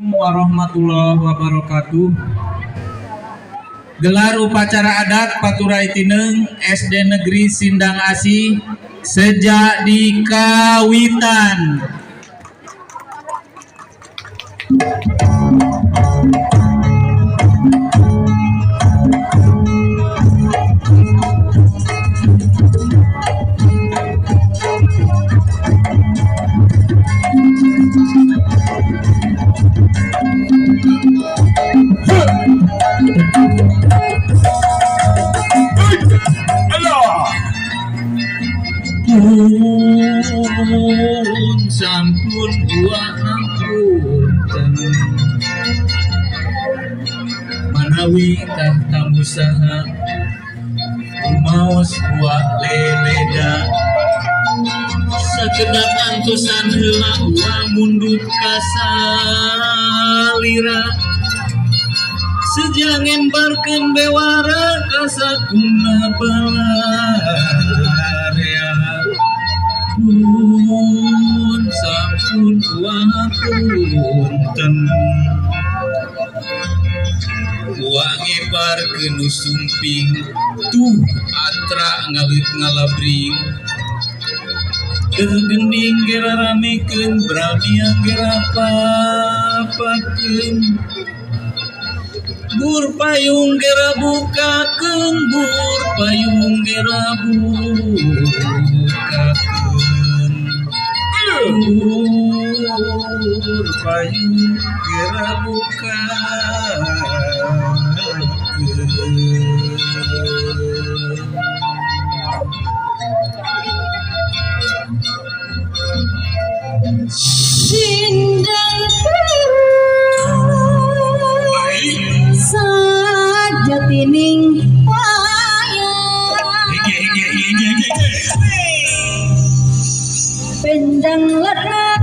Warahmatullahi wabarakatuh. Gelar upacara adat Paturai Tineung SD Negeri Sindang Asih sejak di Kawitan. Pun sampun dua ampun manawi tahta musaha maos dua leleda sakedap antosan heula ua mundut kasalira sejak ngembarkeun bewara kasakuna balarea pun sampun wapunten uang ngebarkeun nu sumping tuh atra ngaleut ngalabring gending gera ramekeun bramiang gera papakeun bur payung gera bukakeun bur payung gera bukakeun bur payung gera bukakeun. Sindang sajatining wayang benjang lerang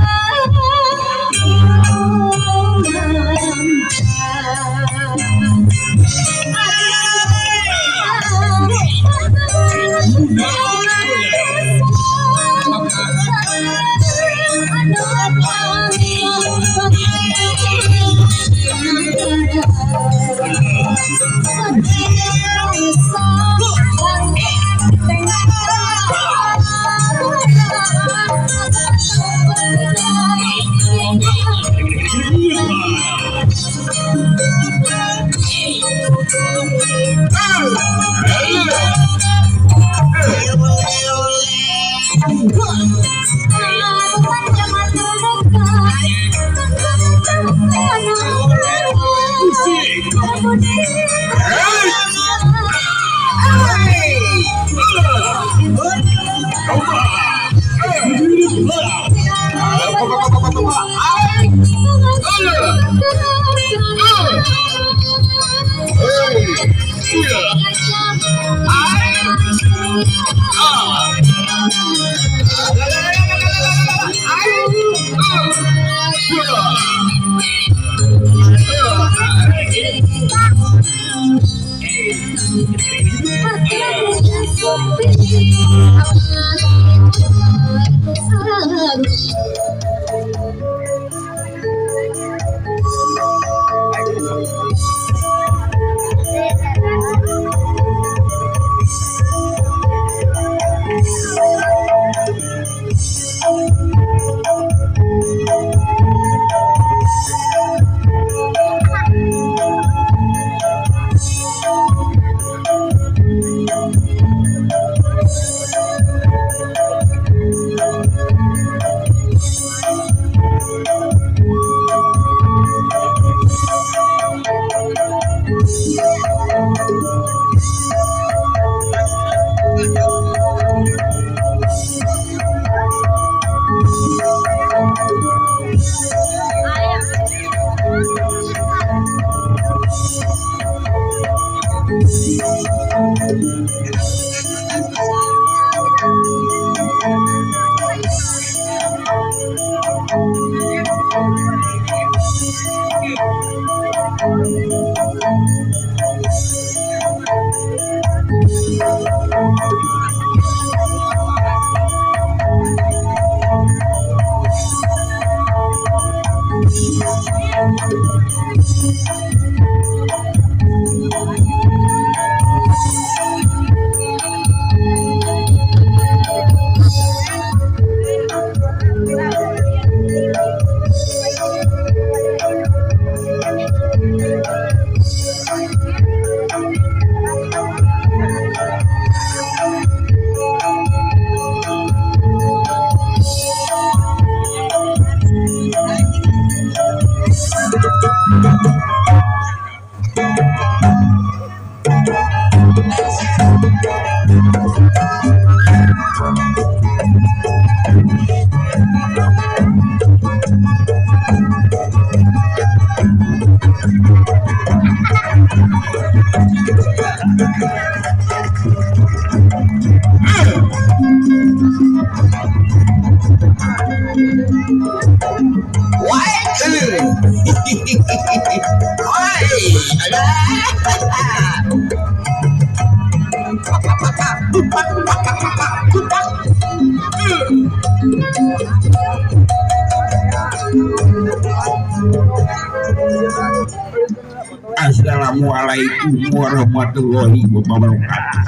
Assalamualaikum warahmatullahi wabarakatuh.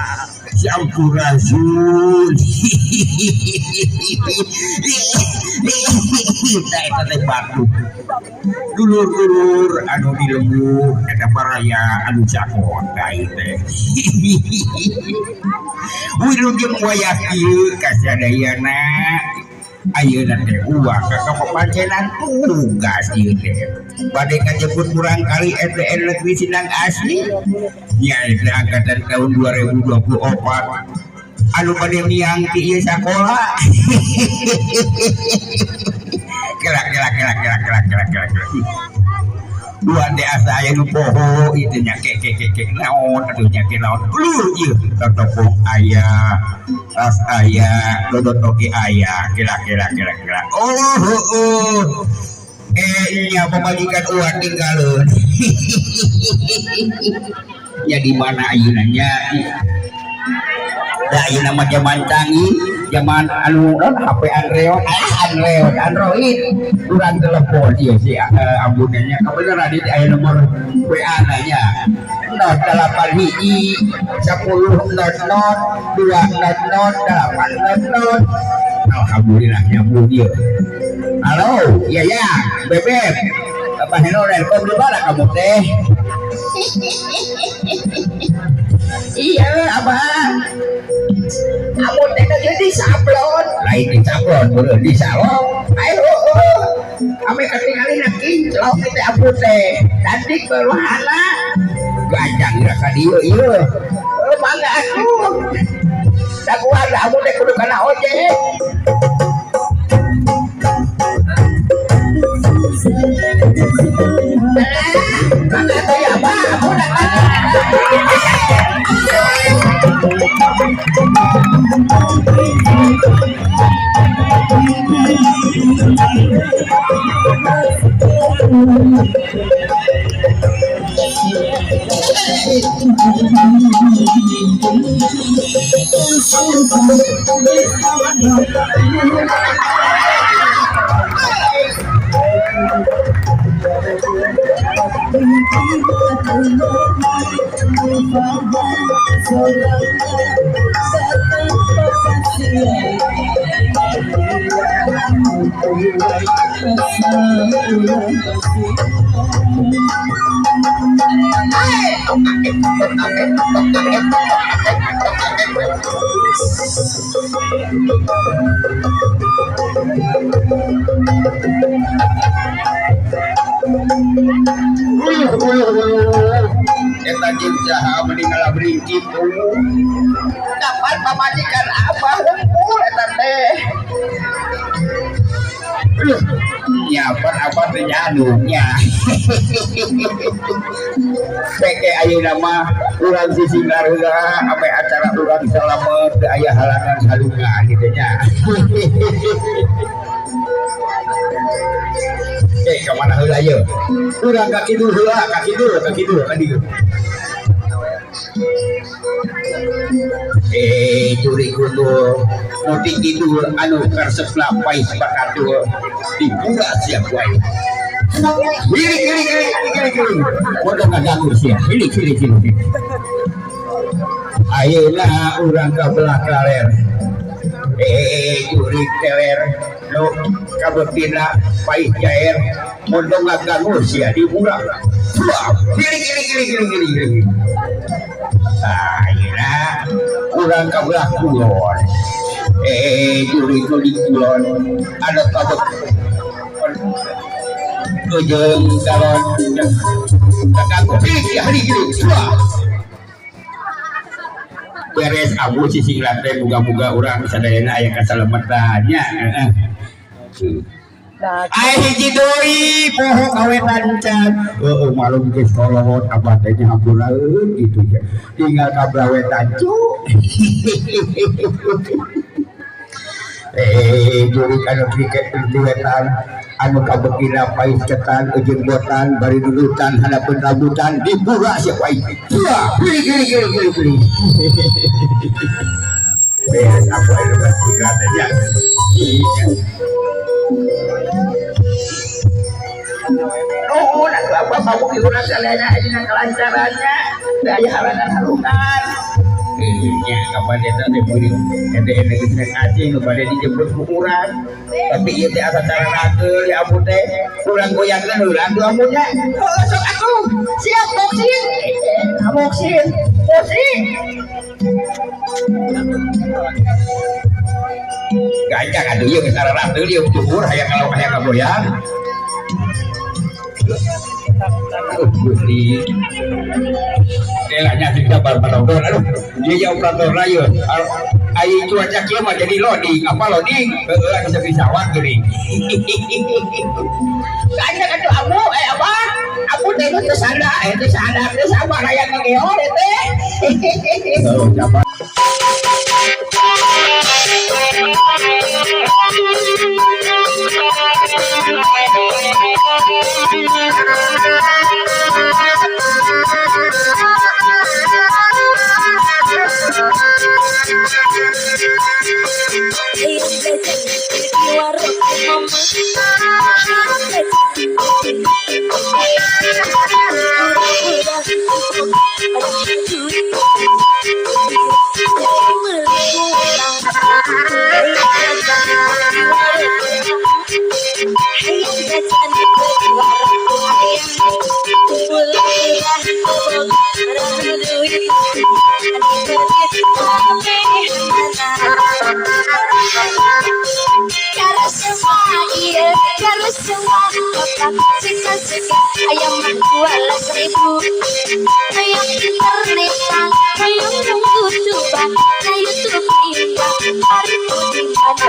Sampurasun. Eta teh batu. Dulur-dulur anu di lembur eta baraya anu cakota ieu teh. Wilujeng wayah ieu kasadayana ayeuna teh uang ka kapapancenan tugas ieu teh. Bade kajebut kurang kali SDN Negeri Sindang Asih nyaeta angkatan tahun 2024 anu bade miang ti ieu sakola. Kelak kelak kelak kelak kelak kelak kelak. Dua teh asa aya nu poho ieu teh nya ke ke ke naon atuh nya ke naon. Lur ieu totopong aya, tas aya, dodot oge aya, kelak kelak kelak kelak. Oh heueuh. Nya pamajikan uang tinggalun. Nya di mana ayeuna nya? Da ayeuna mah zaman canggih, zaman anu naon HP Android, Android, Android. Urang telepon ieu si ambuna nya. Kabeneran ieu aya nomor WA na nya. 08 hiji 10 00 2 00 8 00. Alhamdulillah nyambung ieu. Halo, iya ya, Bebek. Bapak Heno Relkom di mana kamu teh? Iya, Abah. Kamu teh jadi sablon. Lain di sablon, beureum di salon. Ayo, ame katingali na kinclong teh ampun teh. Cantik baruhana. Gajang ira ka dieu ieu. Mangga atuh. Daguan amun teh kudu kana ojek. Eta jeung saha mending ngalabring kitu. Kapan pamajikan abah hungkul eta teh. Nyapan abah teh nyadunya. Peke ayeuna mah urang sisinggar heula ame acara urang salamet teu aya halangan salungan kitu nya. Ka mana heula ieu? Urang ka kidul heula, ka kidul, ka kidul, ka dieu. Curi gundul, nu ti kidul anu karesep lapais bakatul dibuka siap wae. Kiri kiri kiri kiri kiri. Bodoh ngaganggu sia. Kiri kiri kiri. Ayeuna urang ka belah kaler. Jurig teler nu kabeutina paih cair bodoh ngaganggu sia diburak. Kiri kiri kiri kiri kiri kiri. Ayeuna urang ka belah kulon. Jurig kulon anu kabet ujung calon kaganggu. Kiri kiri kiri. Beres abu sisi lantai muga-muga urang sadayana aya kasalametan nya. Ai hiji deui poho kawetan can. Heueuh malum geus kolot abah teh nya hampuraeun kitu nya. Tinggal ka brawetan cu. Jurig anu tiket duwetan anu kabekina pais cetan ujung botan bari dudutan hadapeun rambutan dibura sia ku aing. Kiri kiri kiri kiri kiri. Beres aku aya basiran nya. Nuhun atuh abah pamugi urang sadayana aya dina kalancarannya, teu aya halangan-halangan. Nya kapan eta teh beureum eta geus rek acing nu bade dijemput ku urang. Tapi ieu teh asa cararageul ya ampun teh. Urang goyangkeun heula atuh ampun nya. Heuh sok atuh. Siap boksin. Boksin. Boksin. Gajah atuh ieu geus cararageul ieu cukur hayang kalau hayang kagoyang. Gusti. Elahnya sih sabar penonton. Aduh, dia operator lah ya. Ai cuaca kieu mah jadi loading. Apa loading? Heeh, anu sepi sawah geuning. Gajah atuh abu abah. Abu teh teu sada, teu sada, teu sabar hayang ngageor teh. Oh, sabar. Ayam jualan 1000, ayam internetan, ayam nunggu coba, na YouTube iya, hari di mana?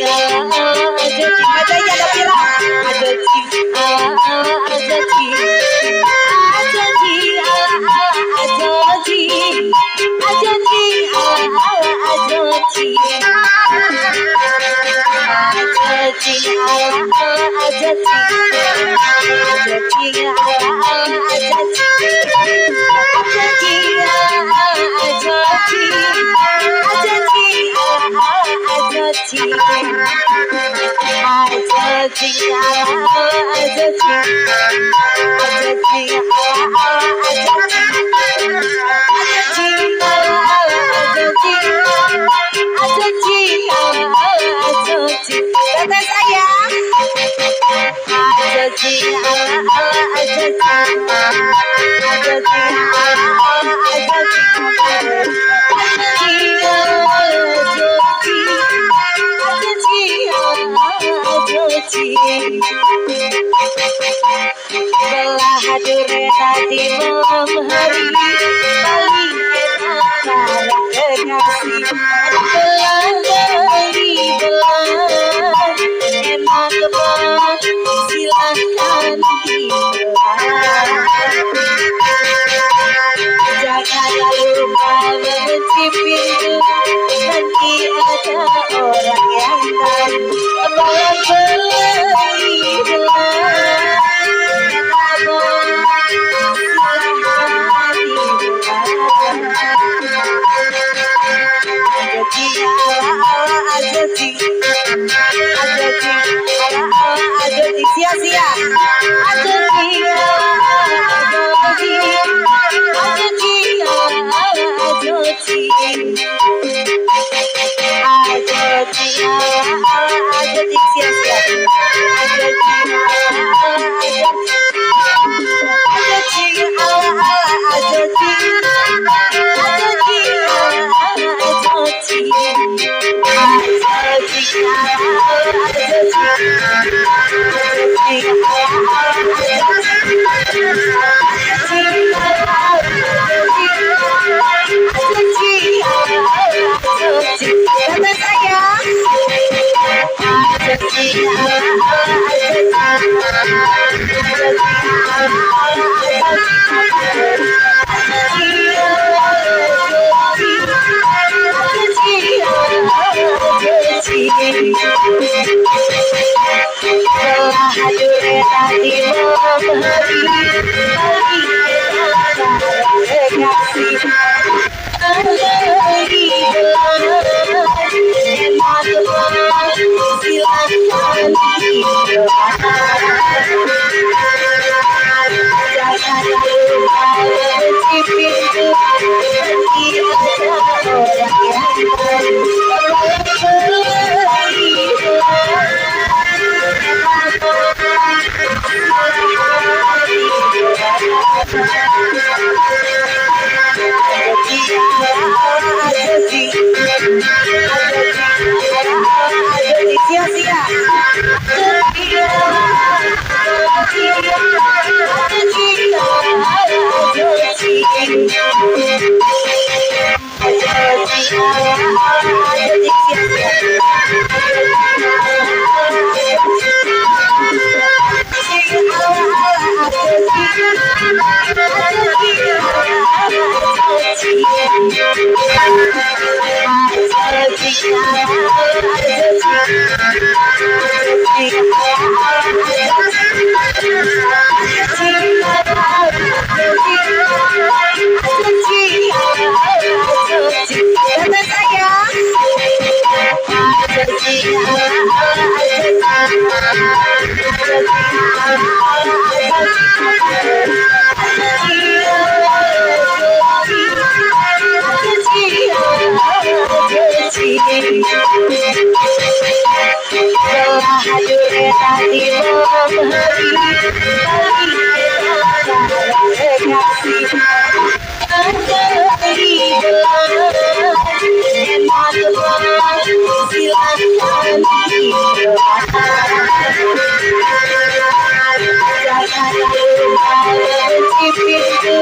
ala ala ajoji. Aja ada viral. Ajoji ala ala ajoji. Ajoji ala ala ajoji. Ajoji ala ala ajoji. Ajoji ala ala ajoji. Ajoji ala ala ajoji. Ajoji ala ala ajoji. Ajoji ala ala ajoji. Ajoji ala ala ajoji. Ajoji ala ala ajoji. Ajoji ala ala ajoji. Ajoji ala ala ajoji. Batas ayah. Ajoji ala ala ajoji. Ajoji ala ala ajoji. Ajoji ala ala ajoji. Ajoji ala ala ajoji. Belah durena di malam hari, paling enak bareng kekasih. Belah beli belah, enak banget, silahkan dibelah. Jangan lupa mengunci pintu, nanti ada orang yang tahu. Belah beli belah, enak banget, silahkan dibelah. Ajoji ala ala ajoji. Ajoji ala ala ajoji. Sia-sia. Ajoji ala ala ajoji. Ajoji ala ala ajoji. Ajoji ala ala ajoji. Sia-sia. Ajoji ala ala ajoji. Ajoji ala ala ajoji. Ajoji ala ala ajoji. Ajoji ala ala ajoji. Ajoji ala ala ajoji. Ajoji ala ala ajoji. Ajoji ala ala ajoji. Batas ayah. Ajoji ala ala ajoji. Ajoji ala ala ajoji. Ajoji ala ala ajoji. Ajoji ala ala ajoji. Belah durena di malam hari, paling enak bareng kekasih. Beli belah, enak banget, silahkan dibelah. Jangan lupa mengunci pintu, nanti ada orang yang tahu. Beli belah, enak banget, silahkan dibelah. Ajoji ala ala ajoji. Ajoji ala ala ajoji. Sia-sia. Ajoji ala ala ajoji. Ajoji ala ala ajoji. Ajoji ala ala ajoji. Sia-sia. Ajoji ala ala ajoji. Ajoji ala ala ajoji. Ajoji ala ala ajoji. Ajoji ala ala ajoji. Ajoji ala ala ajoji. Ajoji ala ala ajoji. Ajoji ala ala ajoji. Batas ayah. Ajoji ala ala ajoji. Ajoji ala ala ajoji. Ajoji ala ala ajoji. Ajoji ala ala ajoji. Belah durena di malam hari, paling enak bareng kekasih. Beli belah, enak banget, silahkan dibelah. Jangan lupa mengunci pintu,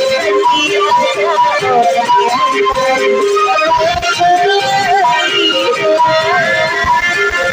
nanti ada orang yang tahu. Beli belah,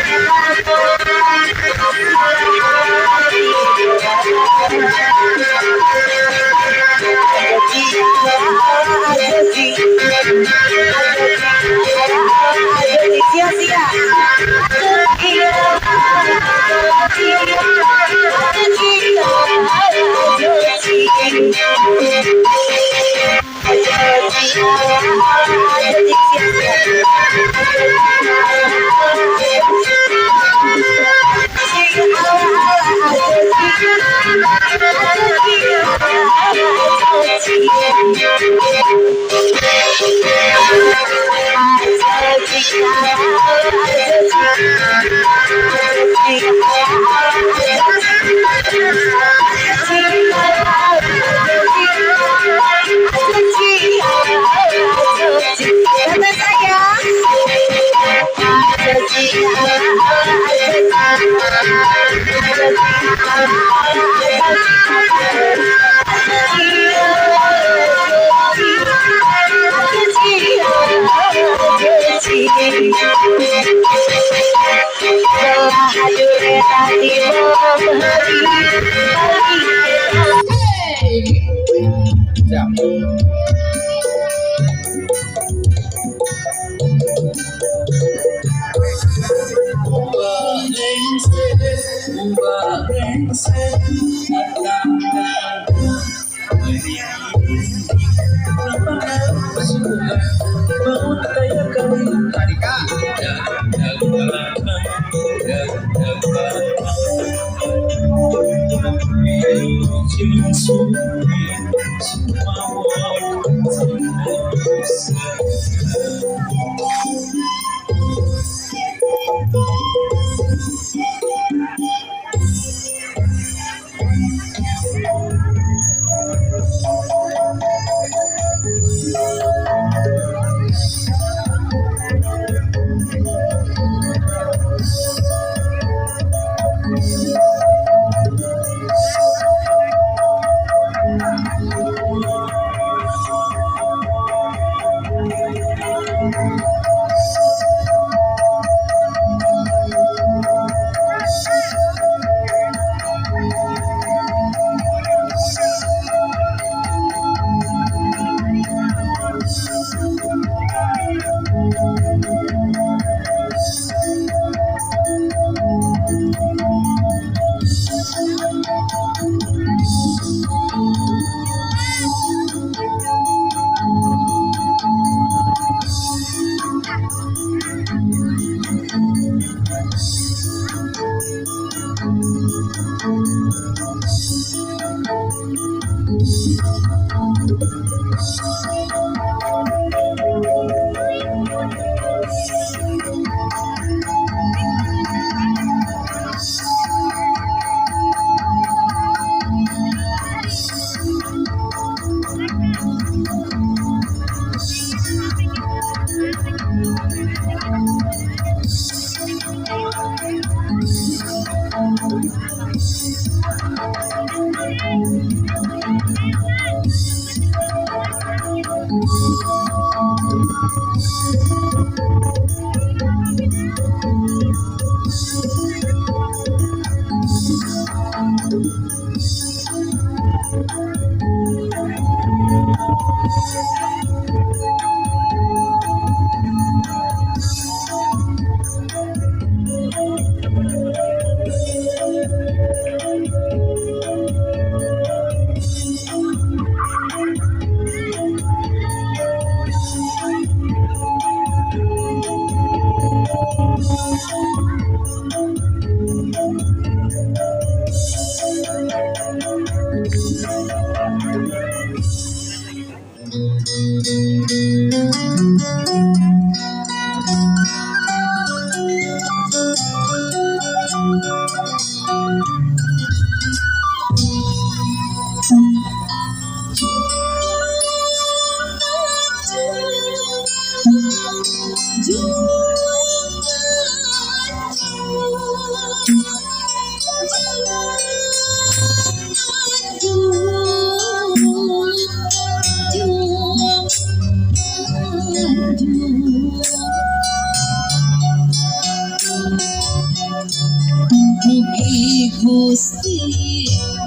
Mugi Gusti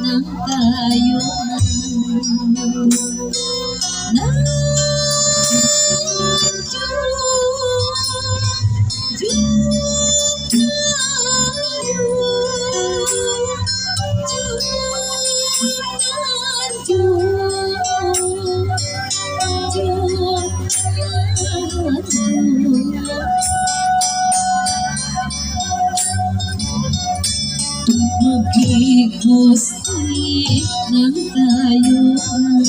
nang kayunan Mugi Gusti nang kayunan.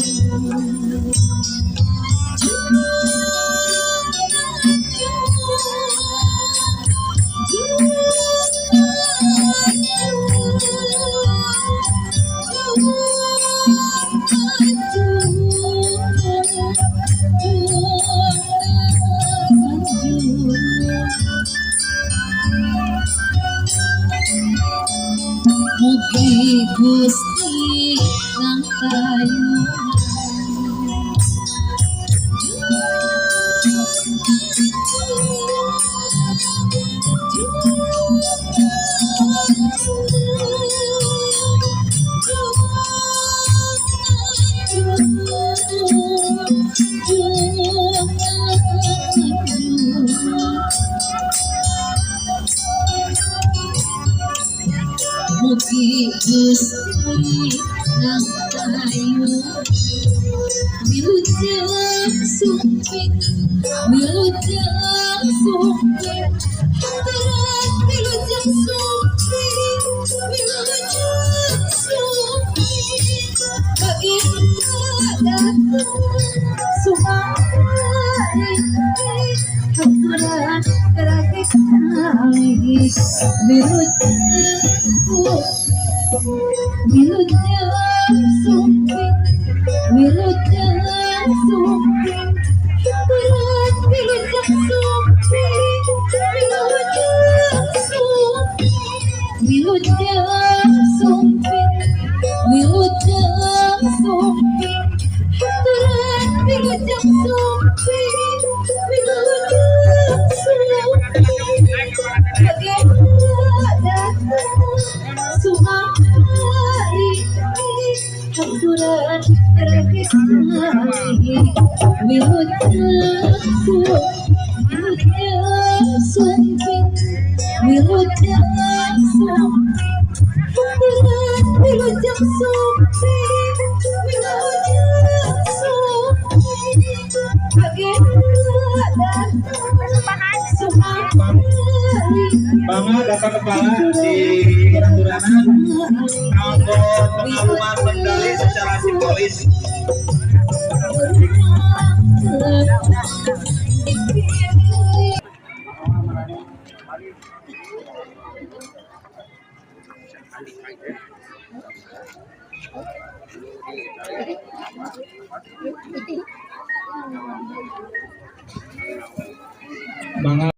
Mugi Gusti nang kayunan. Mugi Gusti nang kayunan. Wilujeng sumping, wilujeng sumping, terang wilujeng sumping, wilujeng sumping, baginda datang sumari, haturan keragi kali, wilujeng wilujeng sumping, wilujeng sumping, terang wilujeng sumping, wilujeng sumping, wilujeng sumping, wilujeng sumping, terang wilujeng sumping, wilujeng sumping, baginda datang sumari, haturan keragi kali, wilujeng wilujeng sumping, wilujeng sumping, terang wilujeng sumping, wilujeng sumping, baginda datang sumari, Bangga Bapak Kepala di Turanan kanggo pengaluman medali secara simbolis. Bangga.